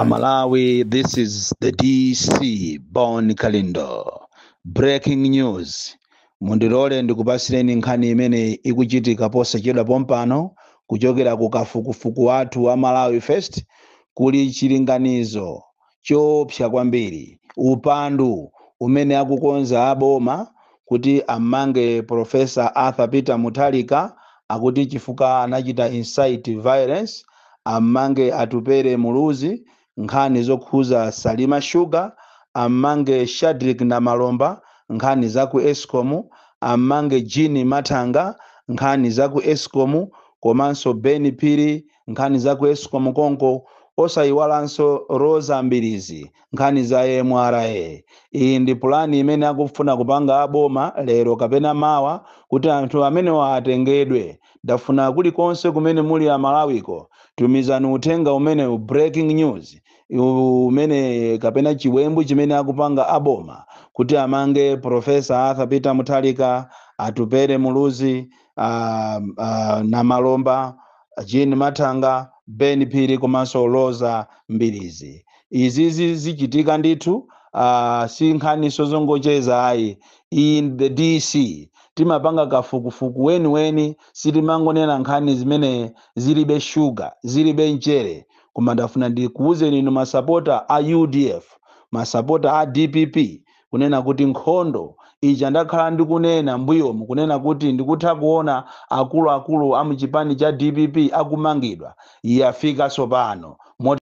Amalawi, this is the DC Bon Kalindo. Breaking news. Mundilole ndikupasireni nkhani imene ikuchitika posachedwa pompano kuchokera ku kafukufuku wathu wa Malawi First. Kuli chilinganizo choopsa kwambiri, upandu umene akukonza aboma kuti amange Professor Arthur Peter Mutharika, akuti chifukwa anachita incite violence, amange Atupele Muluzi nkhani zokhuza Salima Sugar, amange Shadrick Namalomba nkhani za ku Escom, amange Jean Mathanga nkhani za ku Escom, komanso Ben Phiri nkhani za ku Escom konko, osayiwalanso Rosa Mbirizi nkhani za MRA. Iyi ndi pulani imene akufuna kupanga aboma lero kapena mawa kuti anthu amenewa atengedwe. Ndafuna kulikonse kumene muli Amalawiko, tumizani uthenga umene, breaking news umene kapena chiwembu chimene akupanga aboma kuti amange Professor Arthur Peter Mutharika, Atupele Muluzi, Namalomba, Jean Mathanga, Ben Phiri komanso Rosa Mbirizi. Izizi zichitika ndithu, si nkhaniso zongocheza ayi. In the DC timapanga kafukufuku weniweni, sitimangonena nkhani zimene zilibe shuga, zilibe mchere. Koma ndafuna ndikuwuzeni inu masapota a UDF, masapota a DPP, kunena kuti nkhondo ija ndakhala ndikunena mbuyomu, kunena kuti ndikutha kuona akuluakulu a muchipani cha DPP akumangidwa, yafika tsopano.